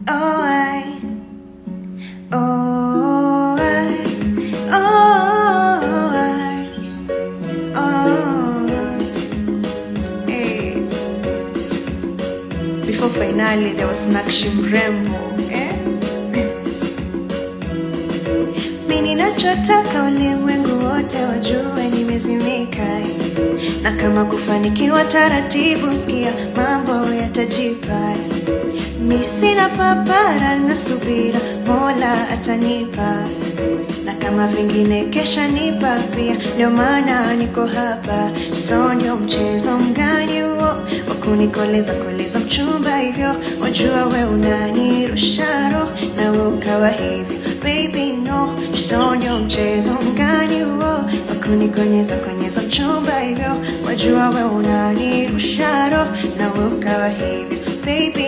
Oh, I, oh, I, oh, I, oh. Hey. Before finally there was Nakshi mrembo, eh? Mi ninachotaka ulimwengu wote wajue nimezimika, na kama kufanikiwa taratibu, sikia mambo yatajipa. Mi sina papara na subira, Mola atanipa, na kama vingine kesha nipa pia, ndio maana niko hapa. So ndio mchezo mgani huo wa kunikoleza koleza mchumba hivyo? Wajua we unanirusha roho na we ukawa hivyo, baby no. So ndio mchezo mgani huo wa kunikonyeza konyeza mchumba hivyo? Wajua we unanirusha roho na we ukawa hivyo, baby.